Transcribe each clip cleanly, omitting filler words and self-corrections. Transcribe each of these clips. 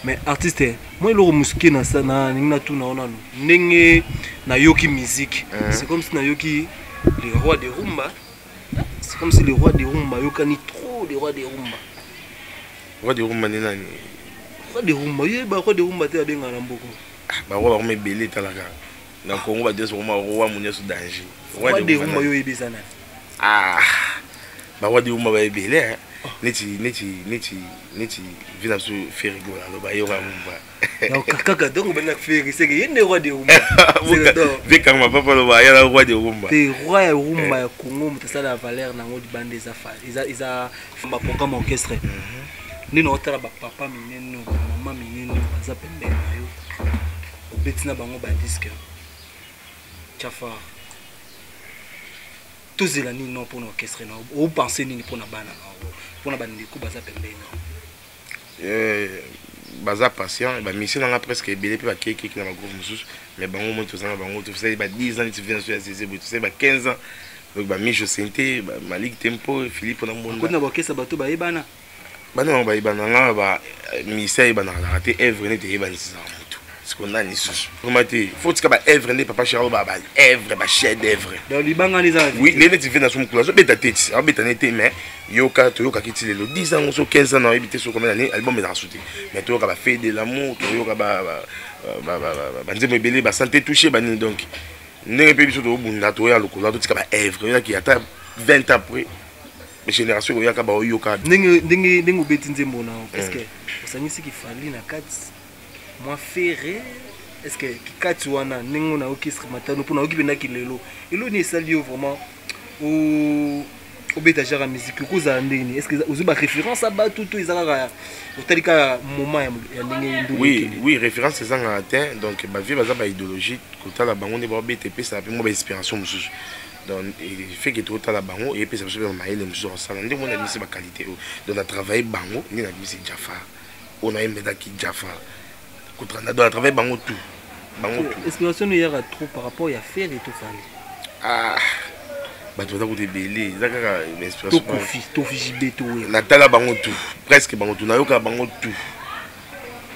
Mais artiste, moi eloko mosuke nalingi natuna yo nanu ndenge nayoki musique, c'est comme si nayoki le roi de rumba, c'est comme si le roi de rumba ayokani trop. Le roi de rumba. Roi de rumba nde nani? Roi de rumba, oyeba roi de rumba te? Abengaka na mboko. Baroi bakoma ebele, etalaka na Congo, bato nyonso bakoma roi, mo nyonso danger. Roi de rumba, yo oyebi eza nani? Ah, baroi de rumba baebele, neti vi na biso Ferre Gola, aloba ye roi rumba. Kaka donc bana Ferre, seke ye nde roi de rumba. Ve kanga papa, aloba ye na roi de rumba. Te, roi ya rumba ya Congo, moto asala ya valeur nango libanda, eza baprogramme orchestre. Nde na otala bapapa minene, bamama minene baza pembeni na yo, obeti na bango badisque. Jafar, tozela nini no mpona orchestre na opense nini mpona bana na mpona bandeko baza pembeni na? Baza patient, bamission nanga presque ebele mpe bakekeki na bagroupe mosusu, mais bango moi toza na bango, tosali ba 10 ans neti vi na so ya zeze boye, tosali ba 15 ans. Donc bamijo sente, Malik Tempo, Philippe na Mbonda na baorchestre, bato bayebana. Bana bango bayebana nga, ba misia eyebanaka te, œuvre neti eyebanisaka motu. Siko nani lisusu vraiment te, faut tika baœuvre nde papa Charo, ba baœuvre, bachef d'œuvre. Donc libanga nde eza? Oui, nde neti ve na so mokolo azobeta te, ti azobeta ne te, mais yoka, toyokaki ti lelo 10 ans so 15 ans, nayebi te so combien d'année album ezalaka su te, mais toyoka bafait de l'amour, toyoka banzembo ebele, basanté touché banini. Donc ndenge mpe biso tobunda, toya lokolo, totika baœuvre oyaki ata 20 ans après, génération oyaka baoyoka. Ndenge obeti nzembo na, est ce que osangisiki Fally na kati, mwa Ferre? Est ce que kikati wana ndenge nayoki matano mpo nayoki mpendaki lelo, elo nini esali yo vraiment obeta genre ya musique okozala ndenge nini? Est ce que ozwi baréférence ya bato to eza kaka otali kaka moment ya ndenge ndulu? Oui, référence ezangaka te. Donc bavie baza baidéologie, kotala bango nde baobeta epesaka mpe mwa bainspiration mosusu. Donc fait que totala bango, eyepesa biso mpe mayele mosusu kosala ndenge mona bimisi baqualité oyo. Donc na travaille bango nde nabimisi Jafar oyo nayembelaki Jafar kotranda. Donc na travaille bango tout, bango tout. Inspiration no eyaka trop par rapport ya Ferre to Fally? Ah, bato baza kuta ebele, eza kaka to inspiration. Kofi to JB to Wera? Natala bango tout, presque bango tout, nayoka bango tout,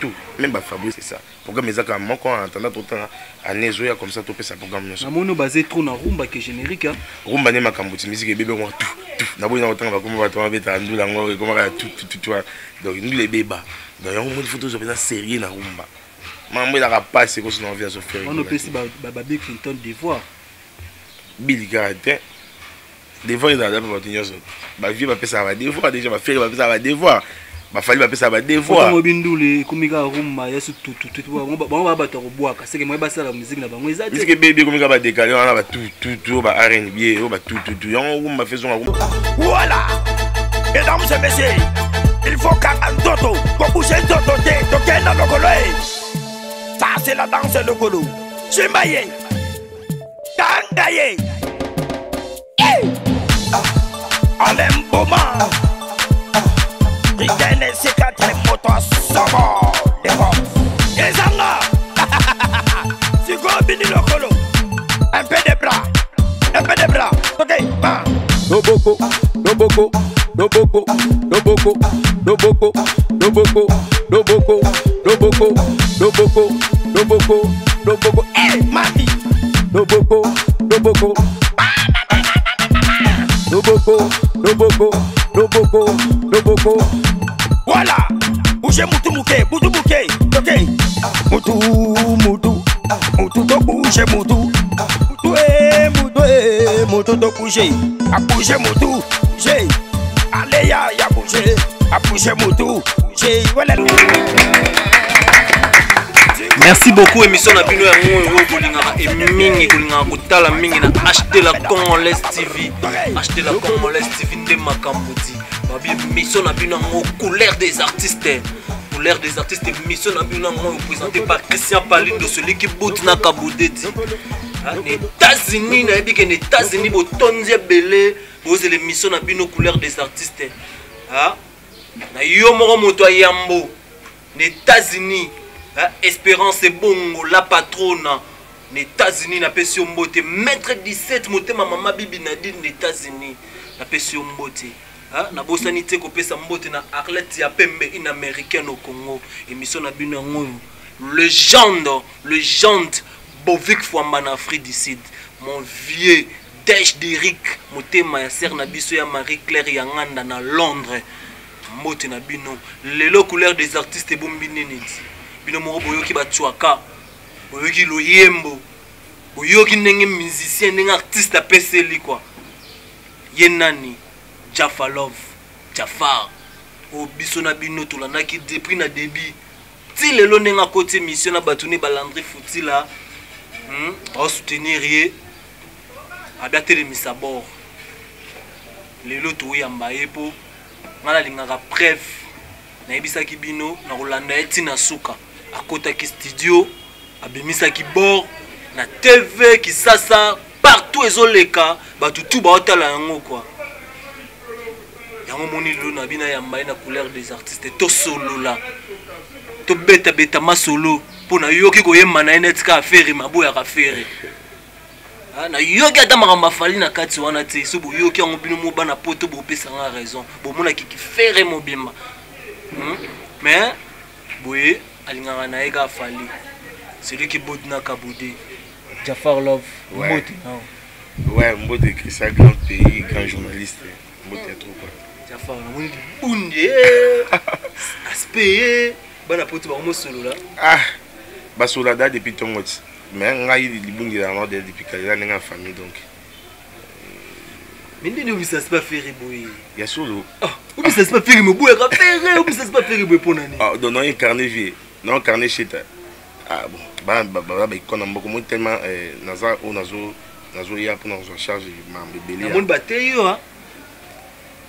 tout, même bafabrice. C'est ça, programme eza kaka moko. En attendant, totala année ezoya, comme ça topesa programme nyonso. Namoni oyo baze trop na rumba ke générique, hein. Rumba nde makambo ti musique ebebe ngo tout tout. Naboyi na kotanga bakoma, bato babetaka ndula yango ekomaka ya tout tout tout. Donc ndula ebeba, donc yango moni faut tozwa mpenza sérieux na rumba. Makambo ezalaka pasi ekosi na envie azofere. Wana opesi babi Clinton devoir. Bili kaka te, devoir ezalaka mpe bato nyonso. Bavie bapesaka badevoir déjà, baFerre bapesaka badevoir, baFally bapesaka badevoir. Obi ndule ekomi kaka rumba ya sutututu, bango baa bato ya kobwaka seke moye basala musique na bango eza te. Musique ebebi, ekomi kaka badécalé wana, batututu oyo ba R&B oyo batututu, yango rumba fe zonga. Voilà, mesdames et messieurs, il faut kanga nzoto, kobouge nzoto te, tokenda lokolo e. Ça, c'est la danse lokolo. Simba ye, kanga ye. Alain Boma Ritene C4, moto asomo lero ezanga sikoyo bini lokolo. Un peu de bras, un peu de bras, ok ba. Loboko, loboko, loboko, loboko, loboko, loboko, loboko, loboko, loboko, loboko, loboko. Eh, mami. Loboko, loboko, loboko, loboko, loboko, loboko. Voilà, bouge mutu muke, mutu muke, ok, mutu, mutu, mutu to bouge mutu, mutu e, mutu e, mutu to bouge, a bouge mutu, bouge, allez ya ya bouge, a bouge mutu, bouge, voilà. Merci beaucoup. Émission na bino yango oyo bolingaka e mingi, kolingaka kotala mingi na HD la Congolaise TV. HD la Congolaise TV nde makambo ti babi. Émission na bino yango, couleur des artistes, couleur des artistes. Émission na bino yango oyo présenté par Christian Palindo, celui qui boute na Kabudeti na États-Unis. Nayebi ke na États-Unis botondi ebele, bozela émission na bino couleur des artistes. Na yo moko moto ya yambo na États-Unis, Espérance Ebongo la patrona na États-Unis, napesi yo mbote. Maître 17 motema, mama Bibi Nadine na États-Unis, napesi yo mbote. Ah, nabosani te kopesa mbote na Arlette ya Pembe, une américaine au Congo. Émission na bino yango oyo. Legende, legende Bovic Fwamba na Afrique du Sud. Mon vieux Dej Derrick, motema ya sœur na biso ya Marie Claire ya Nganda na Londres. Mbote na bino. Lelo couleur des artistes ebombi nini? Bino moko boyoki ba tswaka, boyoki loyembo, boyoki ndenge musicien, ndenge artiste apeseli quoi. Ye nani? Jaffa Love, Jafar. Oyo biso na bino tolandaki depuis na début. Ti lelo ndenge akoti émission na bato ne balandri futila. Bao soutenir ye. Abi atelemisa bord. Lelo toyamba ye po nga nalingaka preuve. Nayebisaki bino na kolanda ye ti na suka. Akotaki studio, abimisaki bord na TV Kisasa, partout ezoleka, bato tout baotala yango quoi. Yango moni lelo na bina yamba ye na couleur des artistes, tosolola, tobeta-beta masolo mpo nayoki koyemba na ye neti kaka Ferre, maboyaka Ferre. Ah, nayoki ata makambo afali na kati wana te. So boyoki yango bino mo bana poto bopesa nga raison, bomonaki ki Ferre mobimba. Mais boye alingaka na ye kaka Fally, celui qui boude na kaboude. Jafar Love, Ouais. Mbote na. Ouais, mbote Christian, grand pays, grand journaliste. Mbote ya trop quoi. Jafar, namoni libunde, aspect bana poto bango mosolola. Ah, basola da depuis tongo ti. Mais ngai libungi na nord depuis kala ndenge ya famille donc. Mais ndeni obisa c'est pas Ferre boye. Ya solo. Ah, obisa c'est pas Ferre moboya ka Ferre, obisa c'est pas Ferre boye pona nini? Ah, donc non incarné vie, non incarné cheta. Ah bon, ba ba ba ba ikona mboko moi tellement naza o nazo nazo ya pona kozwa charge ma bébé. Na moni ba te yo hein.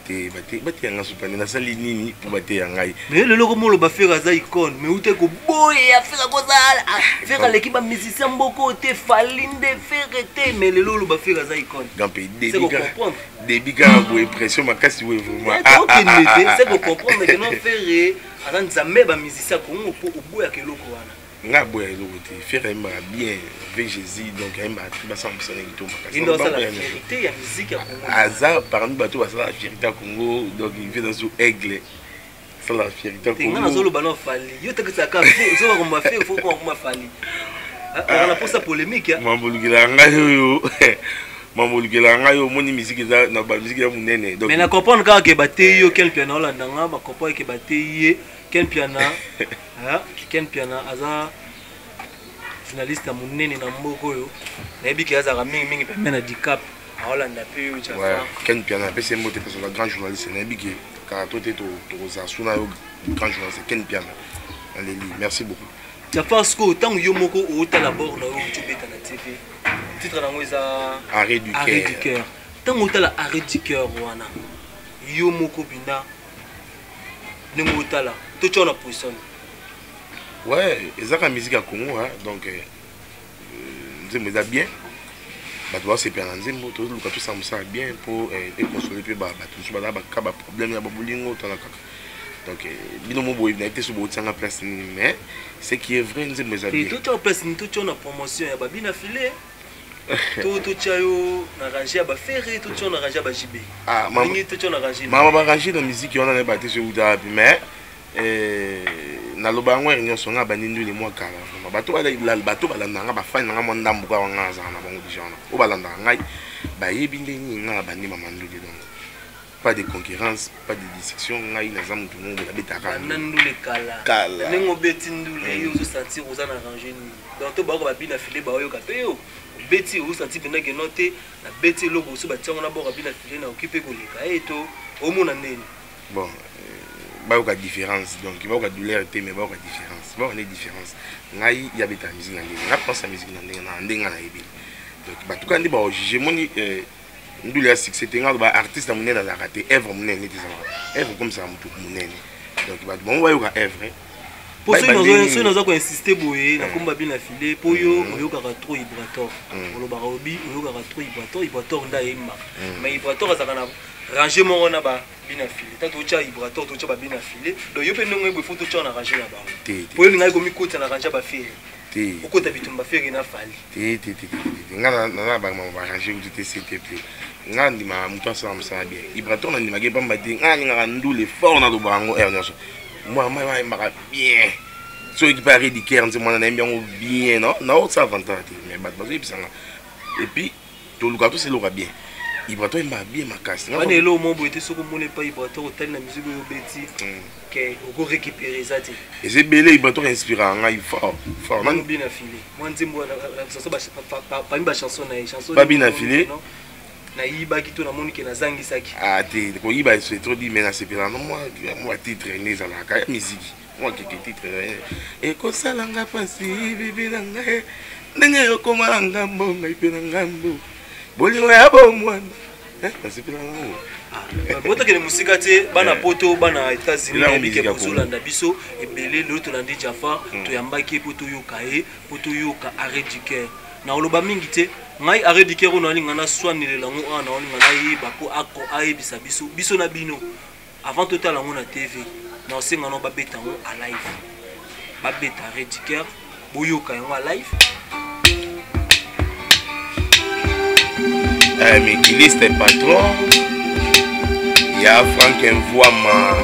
Te ba te ba te nga supane na sali nini po ba te ya ngai. Mais le loko molo ba Ferre aza icône, mais ute ko boye ya Ferre kozala. Ah, Ferre aleki ba musicien mboko te Fally nde Ferre te, mais le lolo ba Ferre aza icône. Grand pays C'est débit qu'on comprendre. Débit ka boye pression makasi boye vraiment. Ah, ah, ah, ah, ah, c'est qu'on comprendre que non Ferre aza nzambe ba musicien Congo po oboya ke loko wana. Nga boya eloko te. Ferre ayembaka bien avec Jésus, donc ayembaka te basala mosala ya kitoko makasi. Il doit la fierté ya musique ya Congo. Aza parmi bato basala la fierté ya Congo, donc il vient dans son aigle. Asala la fierté ya Te nga Congo. nazoloba na Fally. Yo tekisaka Ferre, ozoba komba Ferre, faut komba Fally. Ah, on a posa polémique ya. Mambolukela ngai oyo. Mambolukela ngai oyo, omoni musique eza na ba musique ya monene. Donc mais na comprendre kaka ke bateyi yo Ken Mpiana olanda nga, ba comprendre ke bateyi ye Ken Mpiana. Ah, Ken Mpiana aza journaliste ya monene na mboka oyo. Nayebi ke azalaka mingi mingi pembeni na Dicap. Aolanda pe yo, Jafar. Ouais, Ken Mpiana apesi ye mbote parce que grand journaliste. Nayebi ke kaka to te tokozala suna yo grand journaliste Ken Mpiana. Aleli, merci beaucoup. Jafar Sco, ntango yo moko otala bord na yo obeta na TV. Titre nango eza Arrêt du Arrêt cœur. du cœur. Ntango otala Arrêt du cœur wana, yo moko bina ndenge otala, totia na position. Ouais, ezaka musique ya Congo hein, donc nzembo eza bien. Bato basepela na nzembo, tozoluka tosala mosala bien po econsoler mpe bato mosusu baza baka ba problème ya babolingo tala kaka. Donc bino mo boyebi na ye te so botianga place nini, mais ce qui est vrai nzembo eza Te, bien. totia place nini, totia na promotion ya babina filet. To totia yo na rangée ya ba Ferre, totia na rangée ya ba JB. Ah, mama, Ndenge totia na rangée. Mama ba rangée na musique wana na ba te so uta wapi, mais naloba yango nyonso nga bandi ndule mwa kala vraiment. Bato bato balandaka nga, bafani na nga mwa ndambo kaka nga nazalaka na bango déjà wana. Oyo balandaka ngai, bayebi ndenge nini nga bandi mama ndule donc. Pas de concurrence, pas de discussion, ngai naza mutu moko nabetaka Banda ndule. ndule kala. Kala. Ndenge obeti ndule, yo ozo sentir oza na rangée nini. Donc to bayoka babina file bayoka pe yo. Obeti, ozo sentir mpenza ke non te, nabeti eloko mosusu batia yango na bord ya bina file na oki pe koleka. Eh, to, omona ndeni. Bon, bayoka différence, donc bayoka douleur te, mais bayoka différence. Bayoka nde différence. Ngai ya beta musique na ndenge, nga pense musique na ndenge, na ndenge na yebi. Donc batuka nde ba juger moni ndule ya succès te, nga ba artiste monene azalaka te, œuvre monene neti ezalaka. Œuvre comme ça mutu monene. Donc bato bango bayoka œuvre. Po Ba- soki ba ndenge soki naza koinsister boye, na komba bina filet, po yo oyokaka trop Ibrator. Olobaka obi, oyokaka trop Ibrator, Ibrator nde ayembaka. Mais Ibrator azalaka na rangée moko na ba bina filet. Tango totia Ibrator, totia ba bina filet. Donc yo pe ndenge boye, faut totia na rangée na bango. Te, te. Po yo olingaki komikotisa na rangée ya ba Ferre. Te. Te. Okota bitumba Ferre na Fally. Te te te te te. Nga na na ba ma arranger kutu te s'il te plaît. Nga ndima mutu asala mosala bien. Ibrator na ndimaki pamba te. Nga nalingaka ndule fort na loba yango heure nyonso. Moi moi ayembaka bien. Soki ekipe ya Redi Care nzembo wana nayembi yango bien non? Na osala vantard te mais bato bazoyebisa nga. Et puis toluka toseloka bien. Ibrator ayembaka bien makasi. Wana eloko moko boye te soki omoni epai Ibrator otali na musique oyo obeti ke oko récupérer eza te. Eza ebele Ibrator inspiraka ngai fort fort. Nanu bien afile. Mwa nzembo parmi ba chanson na ye chanson Babi na filet. Nayibaki to namoni ke nazangisaki. Ah te koyiba c'est trop dit mais nasepelaka no mwa mwa titre nde ezalaka ya miziki mwa keke titre ekosala nga mpasi bibi na ngai ndenge okoma na ngambo ngai mpe na ngambo bolingo ya bomwana nasepelaka yango. Botokende mosika te bana poto bana États-Unis nayebi ke bozolanda biso ebele. Lelo tolandi Jafar, toyambaki ye mpo toyoka ye, mpo toyoka Arrêt du cœur. Na oloba mingi te ngai Arrêt du cœur oyo nalinga naswanelela yango awa, naolinga nayeba mpo ayebisa biso biso na bino avant totala yango na TV. Naosenga nao babeta yango a live, babeta Arrêt du cœur, boyoka yango a live. Mikiliste patron ya Frank Mvuama.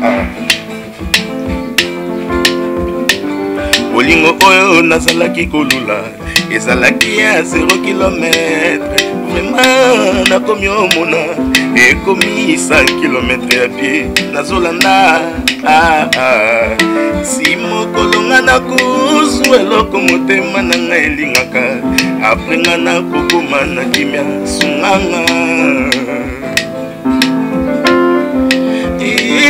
Ah. Bolingo oyo nazalaki kolula ezalaki ya 0 kilometre, vraiment nakomi omona ekomi 100 kilometre ya pie nazolanda. Ah, ah. Si mokolo nga nakozwa eloko motema na ngai elingaka, apres nga nakokoma na kimia sunganga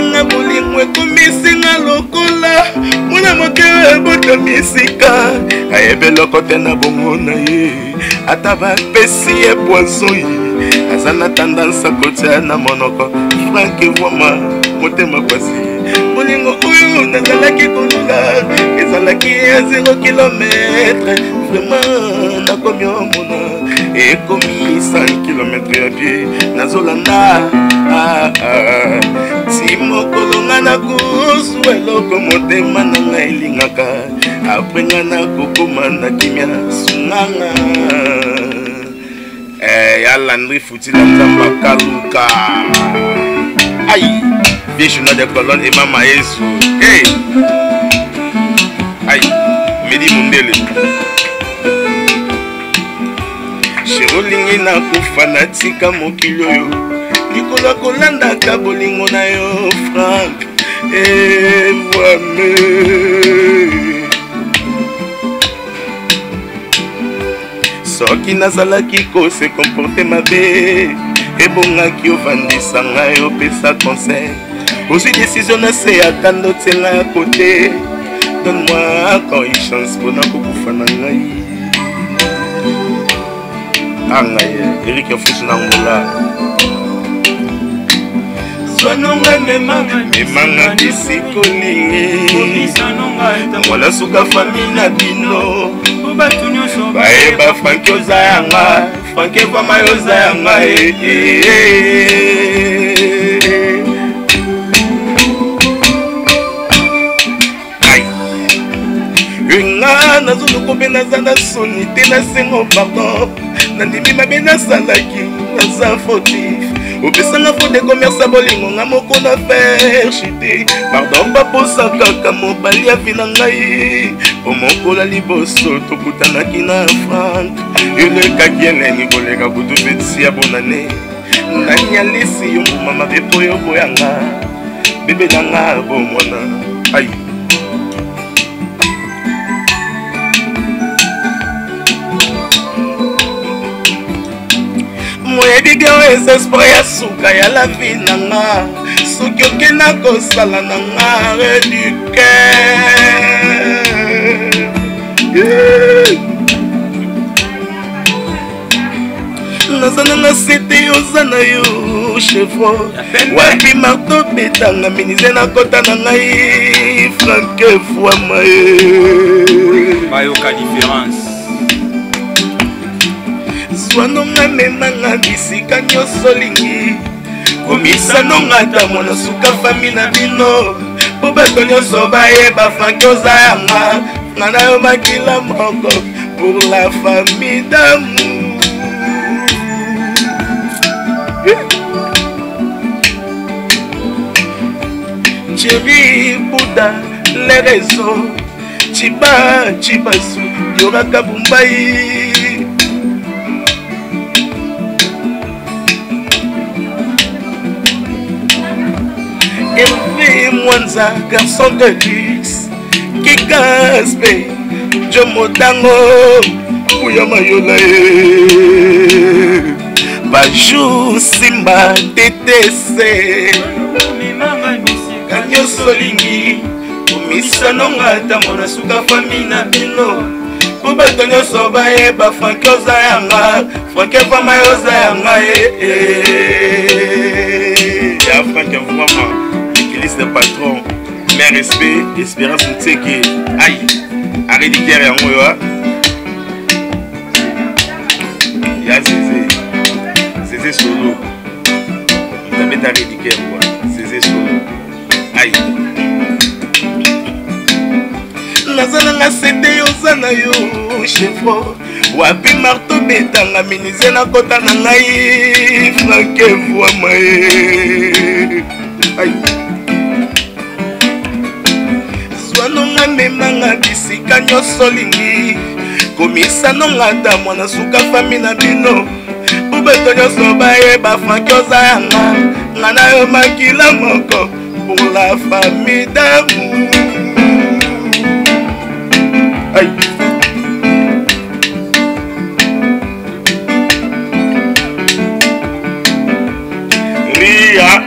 nga bolingo ekomisinga lokola mwana moke ebotami esika ayebi eloko te na bongo na ye, ata bapesi ye poison ye aza na tendance akotia na monoko. Frank Vwama motema pasi, bolingo oyo nazalaki kolula ezalaki ya 0 kilometre, vraiment nakomi omona ekomi 100 kilometre ya pie nazolanda. Ah, ah. Si mokolo nga nakozwa eloko motema na ngai elingaka, apres nga nakokoma na kimia sunganga. Ya Landry Futila Nzamba Kaluka. Aïe, vieux journal de colonne et Mama Yesu. Hey! Aïe, Medi Mundele. Chéri olingi nakufa natika mokili oyo likolo ya kolandaka bolingo na yo Frank Evwame. Soki nazalaki kose comporte mabe, ebongaki ovandisa ngai opesa conseil. Ozwi décision na se ya kanda otie ngai ya kote. Donne-moi encore une chance mpona kokufa na ngai. Ah ngai Eric Fusu na Angola. Zwanonga memanga bisika olingi, mwana suka fami na bino bayeba Franki oza yanga, Franki evama yo oza yanga. Nga nazoluka mpe naza na soni te, nasengo pardon, nandimi mabe nasalaki, naza fautif, opesanga faux de commerce ya bolingo nga moko na faire chuter. Pardon, baposa kaka mobali ya vi na ngai. Po mokolo liboso tokutanaki na Frank, elekaki elengi koleka kutu feti ya bonane. Nani alisi yo mbuma mabe po yo boyanga bebe na nga bomwana? Ai moyebi ke oyo eza espoir ya suka ya la vie na nga, soki okenda kosala na nga reduke. Naza nanga sete, oza na yo chevron wapi marto betanga minize nakota na ngai Frank Fwama ye bayoka différence. Zwanonga memanga bisika nyonso olingi. Komisanonga ata mwana suka fami na bino po bato nyonso bayeba Franki oza yanga nga na yo makila moko pour la famille d'amour. Thierry Bouddha, les réseaux, Chiba, Chibasu, Yoraka Bumbai. Hervé Mwanza, garçon de luxe, Kikaspe, Jomo Tango, Kuya Mayola ye. Bajou Simba TTC. Nyonso olingi komisanonga ata mona suka fami na bino po bato nyonso bayeba Franki oza yanga, Franki fama oza yanga ye. Ya Frank vraiment l'équilibre patron, mes respect Espérance Ntseke aïe arrêt du guerre yango yo ya Zézé Zézé solo moto abeta arrêt du guerre quoi, Zézé solo aïe. Naza nanga sete oza na yo chevron wapi marto betanga minize nakota na ngai Franke voama ye. Zwanonga memanga bisika nyonso olingi komisanonga ata mwana suka fami na bino po bato nyonso bayeba Franki oza yanga nga na yo makila moko pour la famille d'amour. Aïe. Ria.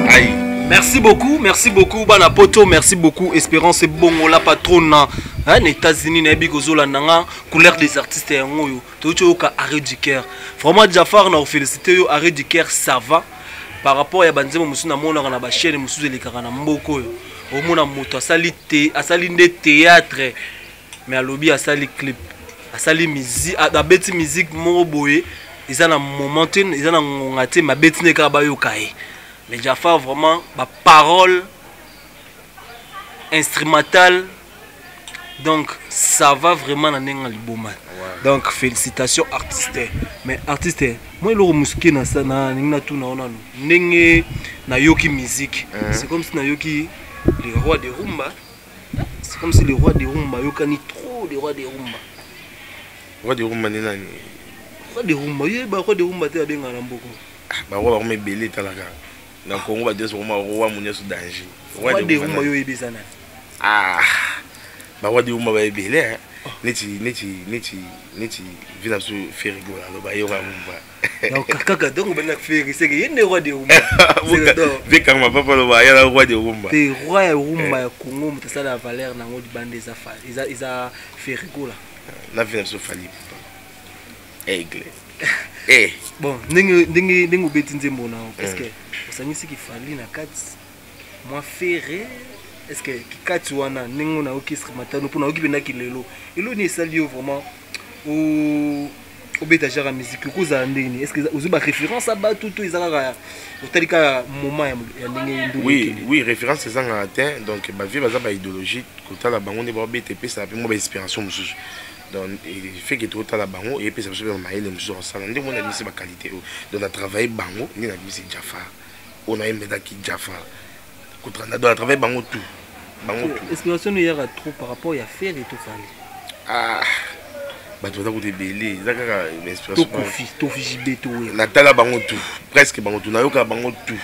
Aïe. Merci beaucoup, merci beaucoup bana poto, merci beaucoup Espérance Bongo la patronne hein, États-Unis na bigozola nanga couleur des artistes yango yo. Toyoki oyoka arrêt du cœur. Vraiment Jafar na félicité yo, arrêt du cœur ça va. Par rapport ya banzembo mosusu namonaka na bachaîne mosusu elekaka na mboka oyo. Omona moto asali te, asali nde théâtre mais alobi asali clip, asali musique, abeti musique moko boye eza na moment te, eza na ngonga te, mais abeti nde kaka bayoka ye. Mais Jafar vraiment ba parole instrumentale, donc ça va vraiment na ndenge ya liboma. Donc félicitations artiste. Mais artiste, moi eloko mosuke na sa na ndenge natuna yo nanu ndenge nayoki musique, c'est comme si nayoki le roi de rumba, c'est comme si le roi de rumba yokani trop le roi de rumba. Roi de rumba ni nani? Roi de rumba, yeba roi de rumba te abengaka na mboko. Ba roi bakoma ebele etalaka na Congo, ba nyonso bakoma roi mo nyonso danger. Roi de rumba yo oyebi eza nani? Ah, ba roi de rumba ba ebele hein. Neti neti neti neti vina biso Ferrigola aloba ye roi rumba. Donc kaka donc bana Ferri c'est que ye nde roi de rumba. Vekanga papa aloba ye roi de rumba. Te roi ya rumba ya Congo moto asala valeur nango libanda eza fa eza eza Ferrigola. Na vina biso Fally Aigle. Eh. Bon, ndenge ndenge ndenge obeti nzembo na yo, est-ce que osangisi ki Fally na kati moi Ferré, est-ce que kikati wana ndenge na orchestre matano pona oki penda kilelo elo ni esali yo vraiment o obeta genre musique kozala ndenge, est-ce que ozo ba référence à bato to ezaka kaka otali kaka moment ya ndenge ndu? Oui, oui, référence ezanga atteint, donc ba vie baza ba idéologie kotala bango nde ba bete pesa pe mo ba inspiration mosusu. Donc il fait que totala bango et pesa biso pe mayele mosusu osala nde mona bisi ba qualité oyo. Donc na travailler bango nde na bisi Jafar. On a aimé ki Jafar. Kotranda donc na travailler bango tout. Bango tout. Inspiration no yaka trop par rapport ya faire et tout Fally. Ah, bato baza kuta ebele eza kaka inspiration. To Kofi, to JB to we. Natala bango tout, presque bango tout, nayoka bango tout.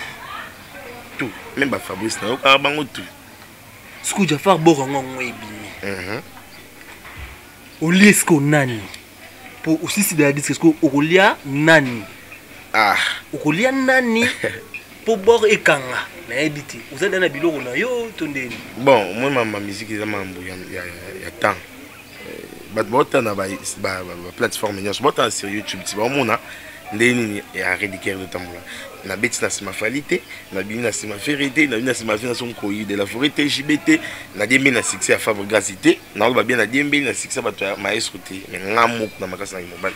Tout, même ba Fabrice nayoka bango tout. Sku Jafar boko ngo ebimi. Olie siko nani? Po osisi de la disque siko okolia nani? Ah, okolia nani? Po bor ekanga nayebi te. Oza na biloko na yo to ndeni? Bon, moi ma musique eza mambo ya ya ya temps. Bato baotana ba ba plateforme nyonso, baotana sur YouTube ti baomona ndenge nini ya arrêt du cœur de tambola. Na beti na nsima Fally te, na bimi na nsima Ferré te, na bimi na nsima na son koyi de la forêt te, JB te, na diembe na succès ya Fabregas te, na loba bien na diembe na succès bato ya maestro te, mais nga moko na makasi na mobali.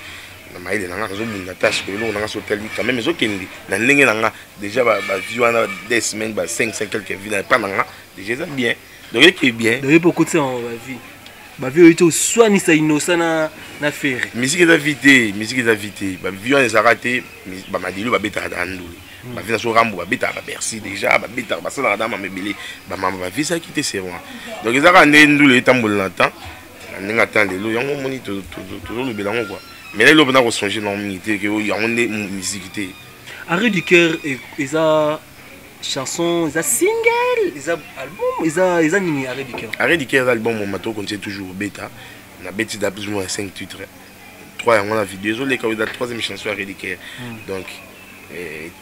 Na mayele na nga nazobunda ta sikoyo eloko na nga sotali quand même ezokende na ndenge na nga déjà bavie wana 2 semaines ba 5 5 quelques vie na epa na nga déjà eza bien, donc eke bien. Donc ye mpe okotisa bango bavie, bavie oyo te oswanisa Innocent na Ferre. Musique eza vie te, musique eza vie te. Bavie wana ezalaka te. Bamadilo babetaka da ndule, bavie na so Rambo babetaka, baBercy déjà babetaka, basalaka da mama ebele, bamama bavie ezalaki te. C'est vrai, donc eza kaka nde ndule etambola na temps, na ndenge ata lelo yango omoni tozolobela yango quoi. Mais lelo mpena kosonge nango mingi te ke yango nde musique te. Arrêt du cœur eza chanson, eza single, eza album, eza nini, Arrêt du cœur? Arrêt du cœur eza album. Moma tokontinue toujours obeta, nabeti da plus ou moins 5 titres, 3 yango na video ezoleka, oyo eza troisième chanson, Arrêt du cœur. Donc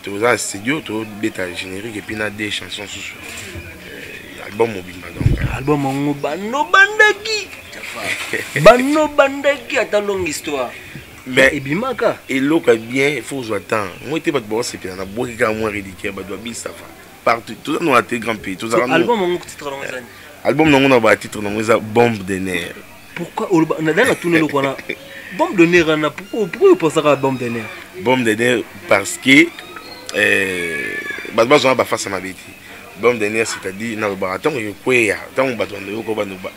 toza na studio, tobeta générique et puis na deux chansons susu, album mobimba donc. Album yango bano bandaki, bano bandaki ata longue histoire. Mais ebimaka. Eloko ya bien, il faut ozwa temps ngo te. Bato baosepela na bwaki kaka mwa ridicule, bato babisafa partout. Toza no te grand pays, tozala. Album yango, titre nango eza nini? Album nango na batitre nango eza Bombe de nerf. Pourquoi oloba na natuna eloko wana, bombe de nerf wana? Pourquoi opensaka bombe de nerf? Bombe de nerf parce que bato bazwanga bafasa mabe te. Bombe de nerf, c'est-à-dire nalobaka ntango ekweya, ntango bato bandoyoka bandoba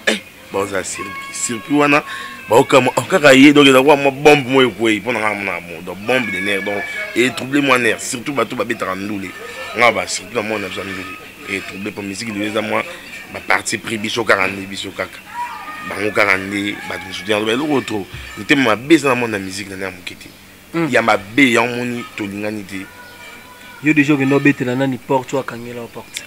bazala surpris wana, baokama kaka ye. Donc ezalaka mwa bombe mo ekwei mpo na nga mona mo. Donc bombe de nerf, donc etrouble mwa nerf, surtout bato babetaka ndule nga ba, surtout na mwana biso ya ndule etrouble mpo musique lelo eza mwa baparti pris, biso kaka nde, biso kaka, bango kaka nde, bato mosusu yango eloko trop. Motema mabe eza na mwana musique na nde ya moke te, ya mabe yango moni tolingani te. Yo déjà okende obetela nani porte oyo akangela porte?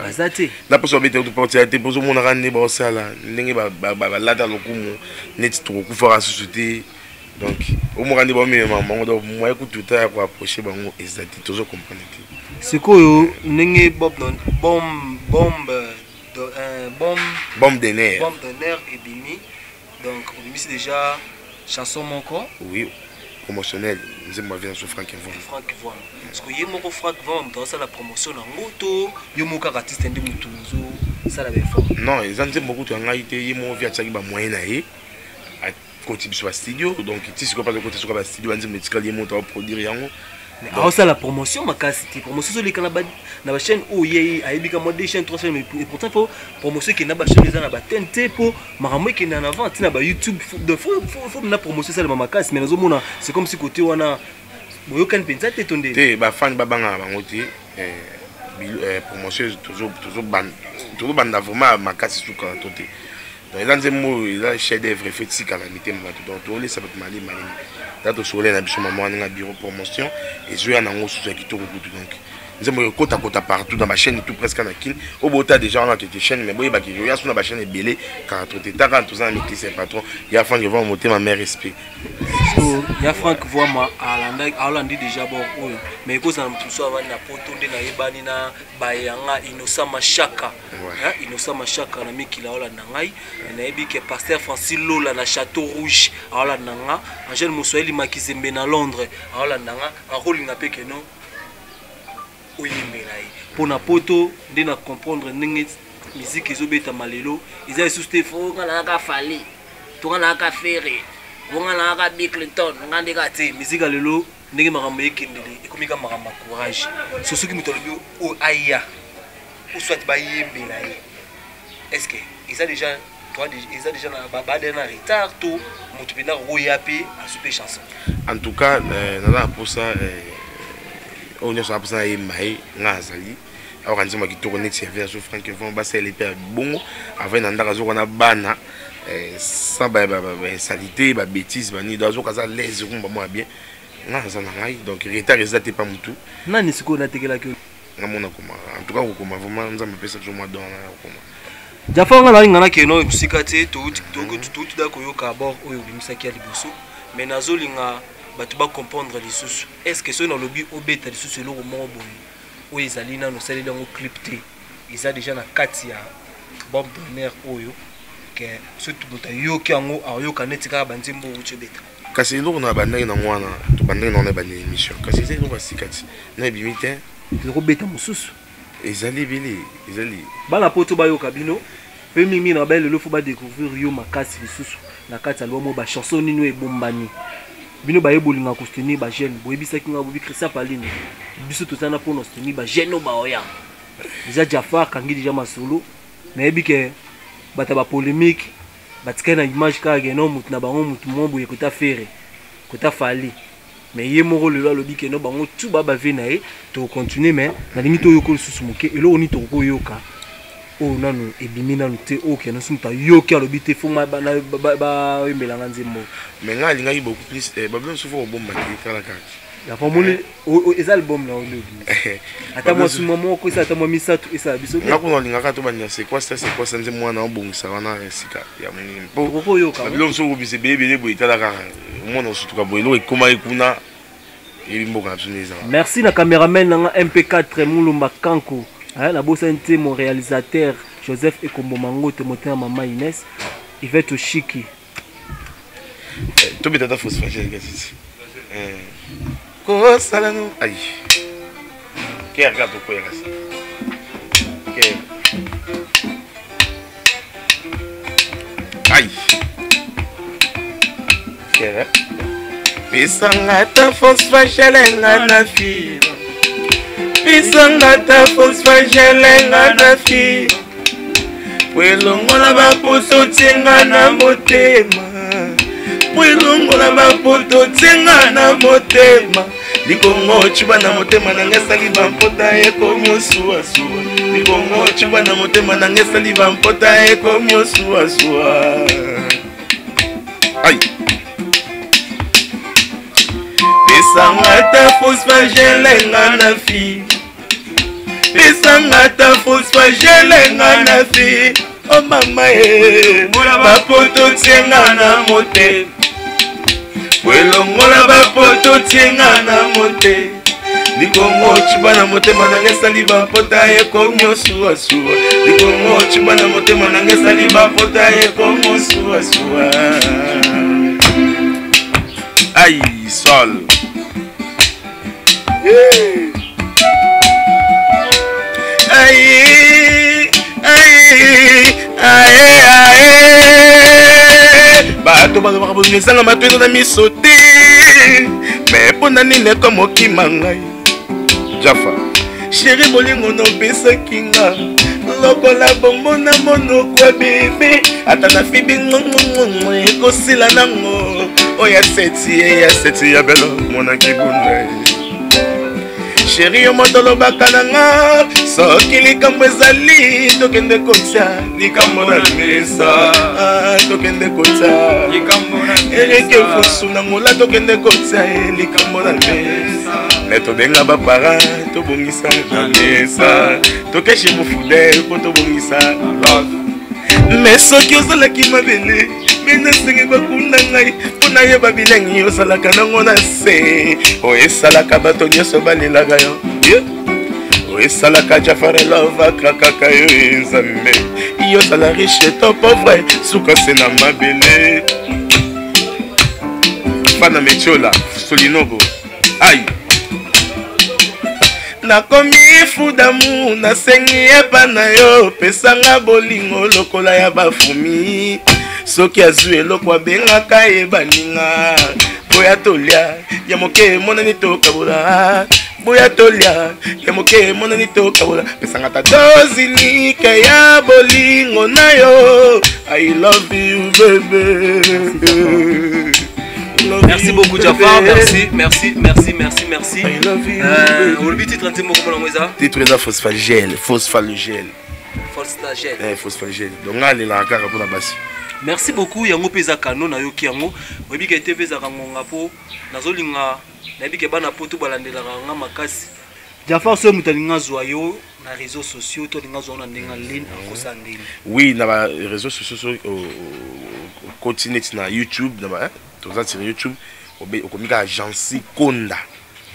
Baza te. Na mposo babetela kutu porte ya te, mposo omonaka nde baosala ndenge balata lokumu neti tokokufaka susu te. Donc omoka nde baomemema bango, donc moyen kutu ta ya koapproche bango eza te, tozo comprendre te. Sikoyo ndenge bombe bombe bombe Bombe de nerf. Bombe de nerf ebimi, donc obimisi déjà chanson moko. Oui, promotionnel, nzembo avie na so Frank Von. Frank Von, parce que ye moko Frank Von moto azosala promotion nango to yo moko kaka artiste nde motu ozosala baeffort? Non, eza nzembo kutu ya ngai te. Ye moko vi atiaki bamoyen na ye, akoti biso bastudio. Donc ti sikoyo mpe azokota soka bastudio, banzembo etikali, ye moto aoproduire yango. Aosala promotion makasi te. Promotion ezoleka na bachaîne oyo ye ayebi ka mwa deux chaînes, trois chaînes. Et pourtant faut promotion ekende na bachaîne eza na batene te mpo makambo ekende en avant ntina baYouTube. Faut na promotion esalema makasi, mais nazomona c'est comme si côté wana boyokani mpenza te to nde. Te, bafani babangaka bango te. Promotion tozobanda vraiment makasi suka to te. Donc eza nzembo oyo eza chef d'œuvre, efo etikala mitema bato. Donc tolesa bato malemi malemi, ta tosole na biso mama wana nga bureau promotion ezoya nango susu ya kitoko kutu. Donc nzembo oyo ekotakota partout na bachaîne tout presque na Kine oyo bota déjà wana keke chaîne, mais boyebaki oya so na bachaîne ebele kaka to te. Taka toza na mikilisi ya patron ya Frank Voama, motema mais respect. So ya Frank Voama aolandi déjà bord oyo, mais ekozala moto mosusu avandi na Poto nde nayebani na bayanga Innocent Mashaka. Innocent Mashaka na mikili aolanda ngai. Nayebi ke pasteur Francis Lola na Château Rouge aolanda nga, Angele Moswahili Makizembe na Londres aolanda nga. Akolinga mpe keno oyembela ye mpo na Poto nde na comprendre ndenge musique ezobetama lelo. Eza lisusu te fo nga nayaka Fally to nga nayaka Ferre, po nga nayaka Bill Clinton, nga nde kaka te. Musique ya lelo ndenge makambo ekendele, ekomi ka makambo ya courage. So soki moto alobi oyo aya ou soit bayembela ye, est ce que eza déjà toi, eza déjà na bade na retard to moto mpenza akoya mpe azwi mpe chanson? En tout cas naza na mposa oyo nyonso na mposa nayemba ye nga azali ayoka nzembo ya kitoko neti ya version Frank Von, basaleli mpe ya bongo avant na ndako azoka na bana sans bainsanité, babétise, banini. Donc azoka aza l'aise rumba mwa bien, nga aza na ngai. Donc retard eza te pa motu. Nani sikoyo natekelaki yo? Nga mona koma, en tout cas kokoma vraiment Nzambe apesa biso mwa don na kokoma. Jafar, nga nalinga nakende mosika te. Touti da koyoka bord oyo obimisaki ya liboso, mais nazolinga bato bacomprendre lisusu. Est ce que soki nalobi obeta lisusu eloko moko boye oyo ezali nano osaleli yango clip te, eza déjà na kati ya bombe d'honneur oyo ke soki moto ayoki yango ayoka neti kaka banzembo oyo outi obeta? Kasi eloko na bandaki nango wana, tobandaki nango na ebandi émission, kasi eza eloko ya sika ti na ebimi te. Tokobeta mosusu. Ezali ebele, ezali. Bana Poto bayoka bino mpe mingi na baye lelo fo badécouvrir yo makasi lisusu na kati ya album oyo. Bachanson nini oyo ebombani? Bino baye bolinga ko soutenir ba jeunes, boyebisaki nga bobi Christian Palino. Biso tozana pona soutenir ba jeunes oyo baoya. Déjà Jafar kangi déjà masolo. Nayebi ke bata ba polémique batikali na image kaka ke non mutu na bango mutu mo boye kota Ferre, kota Fally. Mais ye moko lelo alobi ke non bango tout ba ba vie na ye to continuer mais nalingi toyoka lisusu moke eloko nini tokoki koyoka oyo nanu ebimi nanu te oyo ke nosi moto ayoki alobi te fo bayembelanga nzembo. Mais ngai alingaki beaucoup plus eh, babilo mosusu fo kobomba te tala kaka yafa omoni eza album na oyo obimi ata mwa suma moko esala ata mwa misato esala biso nga kuna olingaka to bandima c'est quoi ça c'est quoi ça nzembo wana obongisa wana esika ya monini mpo okoyoka babilo mosusu okobisa ebele ebele boye tala kaka omona osutuka boye eloko ekomaki kuna eyebi mboka na biso nde ezala. Merci na cameraman na nga MP4 Mulumba Kanku hein, nabosani te mon réalisateur Joseph Ekombo Mangote motema mama Inès Yvette Oshiki. Eh, tobeta ata phosphagène kasi eh, kosala no ai kere kaka tokwea kasi kere ai kere pesanga ta phosphagène nga na fi pesanga ta phosphagène nga na fi po elongola baposo tienga na motema po elongola bapoto tienga na motema likongo cuba na motema na ngai esali bampota ekomi osuasuwa likongo cuba na motema na ngai esali bampota ekomi osuasuwa ai pesanga ta fosfagele nga na fi pesanga ta fosfagele nga na fi o oh mama e bapoto tienga na motema elongola bapoto tienga na motema likongo cuba na motema nanga esali bapota ekomi osuasuwa likongo cuba na motema nanga esali bapota ekomi osuasuwa ai sol ai ai ai ai bato balobaka bolingo ezanga mato eza na miso te me mpo na nini ekoma okima ngai jafa sheri bolingo nopesaki nga lokola bombo na monoko ya bebe ata na fibi ngongongongo ekosila nango oyo ya seti ya seti ya belo monaki bunda sheri yo moto olobaka na nga soki likambo ezali tokende kotia likambo na mesa ah, tokende kotia erike fusu na ngola tokende kotia ye likambo na mesa me tobenga baparent tobongisa na mesa tokeshe mofudel mpo tobongisa me soki ozalaki mabele me nasengi bakunda ngai mpo nayeba bilengi ozalaka nango na se oyo esalaka bato nyonso balelaka yo oyo esalaka jafarelove akrakaka yo e nzambe yo ozala riche to pauvre suka se na mabele fana metiola solinogo ai nakomi fudamu nasengi epa na yo pesanga bolingo lokola ya bafumi soki azwi eloko abengaka ye baninga boya tolia ya moke emonani tokabola boya tolia ya moke emonani tokabola pesanga ta dozinike ya bolingo na yo i love you baby. Merci beaucoup Jafar, merci, merci, merci, merci, merci. I love you. Euh, olobi titre nzembo komona yango eza? Titre eza phosphagel, phosphagel. Phosphagel. Eh, phosphagel. Donc nga alelaka kaka mpona basi. Merci beaucoup yango mpe eza kano nayoki yango. Oyebi ke TV ezalaka ngonga mpo nazolinga nayebi ke bana poto balandelaka nga makasi. Jafar soki moto alingi azwa yo na réseaux sociaux to alingi azwa yo na ndenge ya ligne akosala ndenge? Oui, na ba réseaux sociaux soki okoti neti na YouTube na ba toza sur YouTube okomi kaka Jancy Konda.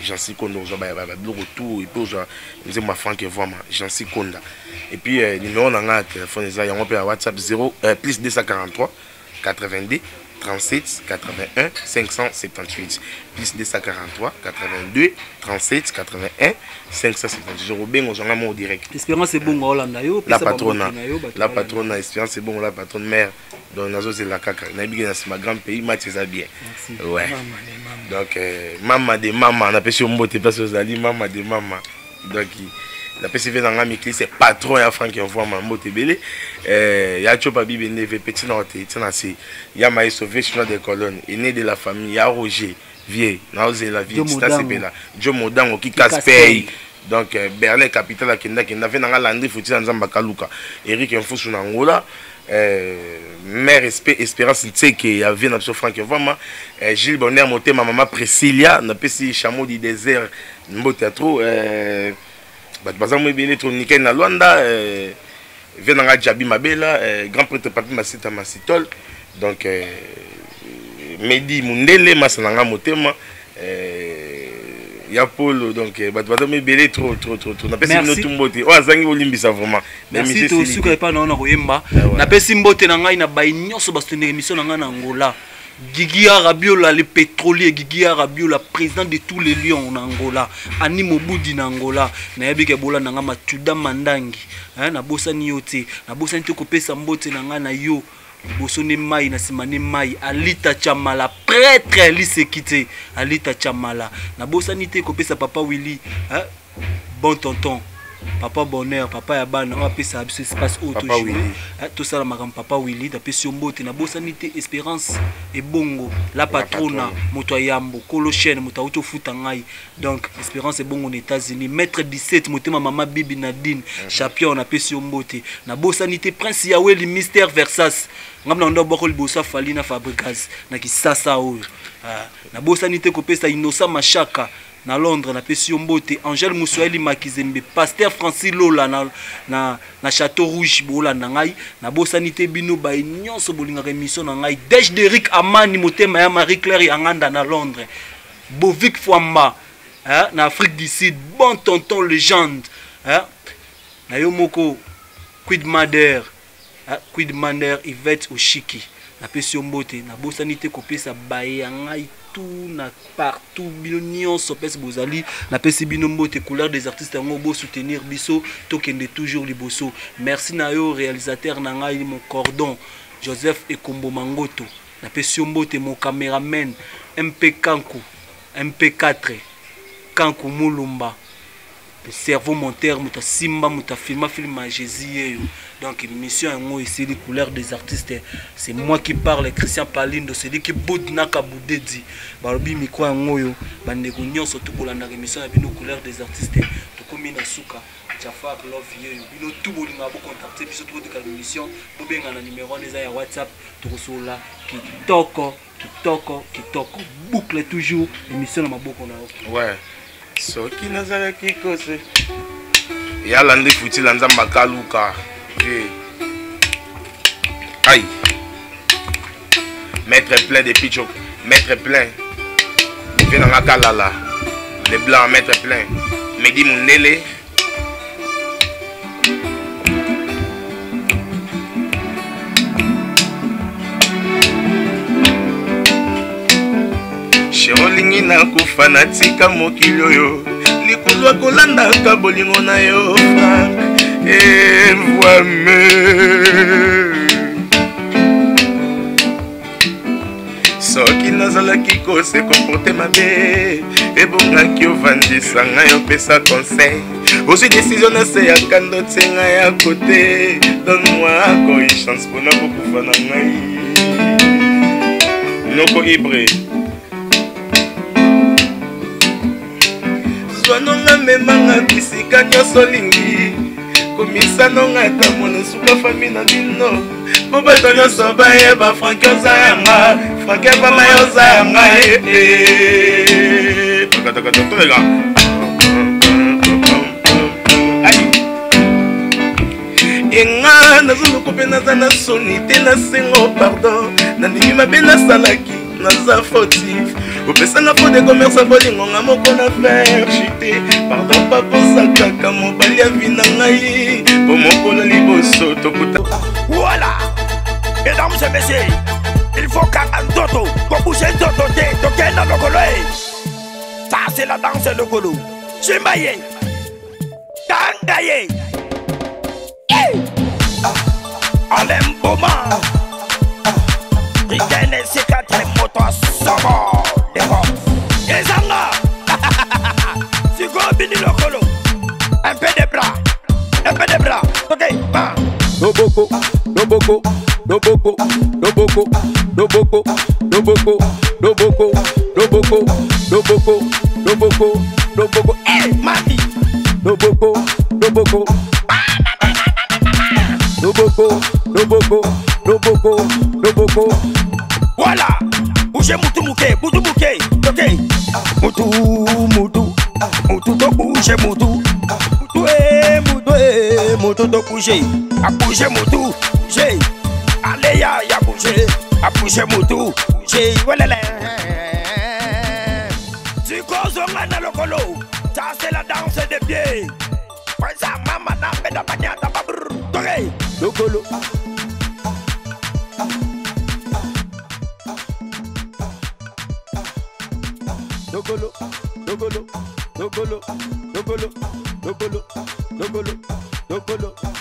Jancy Konda ozwa ba biloko tout et puis ozwa nzembo ya Franck Evwama Jancy Konda. Et puis numéro na nga ya téléphone eza yango mpe ya WhatsApp 0 plus 243 82 37 81 578 plus 243 82 37 81 578. Okobenga ozwanga moko direct. Espérance Ebongo aolanda yo. La patrona, la patrona Espérance Ebongo, la patronne mère. Donc nazozela kaka, nayebi ke na nsima grand pays match eza bien. Ouais, donc mama de mama, napesi yo mbote place ozali, mama de mama. Donc napesi ve na nga mikili, c'est patron ya Frank Mvwama, mbote ebele. Ya Tiopa Bibe Neve, petit na ote tina se ya Maestro ve chinois de colonne, aîné de la famille ya Roger Vie, naozela vie tistasepela Jo Modango ki Kaspey. Donc Berlin capitale, akenda kenda ve nanga Landry Futi na Nzamba Kaluka, Eric Mfusu na Angola, mère Espérance Ntseke ya vie na biso Frank Mvwama, Gilles Bonheur Motema, mama Priscilla, napesi Chameau du désert mbote ya trop, bato baza mo ebele trop, nickel na Luanda, vie nanga Djabi Mabela, grand prêtre Papi Masita Masitol. Donc Medi Mundele masa nanga motema, ya Polo. Donc bato baza mo ebele trop trop trop trop. Napesi bino tu mbote oyo azangi bolimbisa vraiment. Merci, tosuka epai na yo na koyemba. Napesi mbote na ngai na bai nyonso basutendeka émission na ngai na Angola. Guigui Arabiola, le pétrolier, Guigui Arabiola, président de tous les lions en Angola, Ani Mobudi na Angola, nayebi ke bola nanga Matuda Mandangi, hein, na bosani yo te, na bosani te kopesa mbote na ngai na yo, liboso ne mai na sima ne mai, Alita Chamala, prêtre liseki te, Alita Chamala, na bosani te kopesa papa Willy, hein, bon tonton, papa Bonheur, papa ya bana, oyo apesaka biso espace oyo tojoue, tosala makambo. Papa Willy, napesi yo mbote. Nabosani te Espérance Ebongo, la patrona, moto ya yambo, kolo chaîne, moto auti ofuta ngai. Donc Espérance Ebongo na États-Unis, maître 17 motema, mama Bibi Nadine, champion, napesi yo mbote. Nabosani te Prince Yaweli, Mister Versas, ngambi na ndo boko liboso afali na Fabricas na Kisasa oyo. Nabosani te kopesa Innocent Mashaka na Londres, napesi yo mbote. Angèle Mouswahili Makizembe, Pasteur Francis Lola na Château Rouge, bolanda ngai. Nabosani te bino baye nyonso bolingaka émission na ngai. Dej Derrick Amani motema ya Marie Claire Yanganda na Londres, Bovik Fwamba, hein, na Afrique du Sud, bon tonton légende, hein, na yo moko Quid Mader, hein, Quid Mader Yvette Oshiki, napesi yo mbote. Nabosani te kopesa baye ya ngai tout na partout, bino nyonso pesi bozali, napesi bino mbote. Couleur des artistes yango, bo soutenir biso, tokende toujours liboso. Merci na yo réalisateur na ngai, mon cordon Joseph Ekombo Mangoto, napesi yo mbote. Mon cameraman MP Kanku, MP4 Kanku Mulumba, le cerveau monteur, moto asimba, moto afilma film ya Jésus yeyo. Donc mission yango esili. Couleur des artistes, c'est moi qui parle, Christian Palindo, celui qui boude naka boudedi. Balobi micro yango oyo, bandeko nyonso tokolandaka émission ya bino Couleur des artistes. Tokomi na suka. Jafar Love yeyo, bino tu bolinga bocontacte biso, tokodeka émission, bobenga na numéro wana eza ya WhatsApp, tokosolola kitoko kitoko kitoko. Boucle toujours émission na maboko na yo. Ouais, soki nazalaki kose yala nde futila Nzambe akaluka. Ai maître plein de picho, maître plein vie nanga kalala le blanc, maître plein Medi Mundele. Chéri, olingi nakufa, natika mokili oyo likolo akolandaka bolingo na yo Frank Evwame. Soki nazalaki kose comporte mabe, ebongaki ovandisa ngai, opesa conseil. Ozwi décision na se ya kando, tie ngai ya kote. Donne-moi encore une chance mpona kokufa na ngai noko ibre. Zwanonga, memanga bisika nyonso olingi, komisanonga ata mona suka fami na bino, po bato nyonso bayeba Frank oza yanga, Frank evama yo oza yanga. Tolega enga nazoluka mpe naza na soni te, nasengo pardon, nandimi mabe nasalaki, naza fautif. Opesanga faux de commerce, bolingonga moko na faire chuter. Pardon papa, oza kaka mobali ya vie na ngai, po mokolo liboso tokuta. Voilà, mesdames et messieurs, il faut 40. Nzoto, kobouge nzoto te, tokenda lokolo e. Ça c'est la danse lokolo. Simba ye, kanga ye. Alain Boma, Rikene C4 moto asomo l'Europe. Ezanga sikoyo bini lokolo, un peu de bras, un peu de bras, ok, ba. Loboko, loboko, loboko, loboko, loboko, loboko, loboko, loboko, loboko, loboko, loboko, Eh, mami. Loboko, loboko, loboko, loboko, loboko, loboko. Voilà. Bouge mutu muke, mutu muke, ok. Mutu, mutu, mutu to bouge mutu. Mutu eh, mutu eh, mutu to bouge. A bouge mutu, bouge. Allez ya, ya bouge. A bouge mutu, bouge. Welele. Sikozonga na lokolo. Ça c'est la danse des pieds. Kwanza mama na beda banyata babrr. Ok. Lokolo. Lokolo, lokolo, lokolo, lokolo, lokolo, lokolo, lokolo.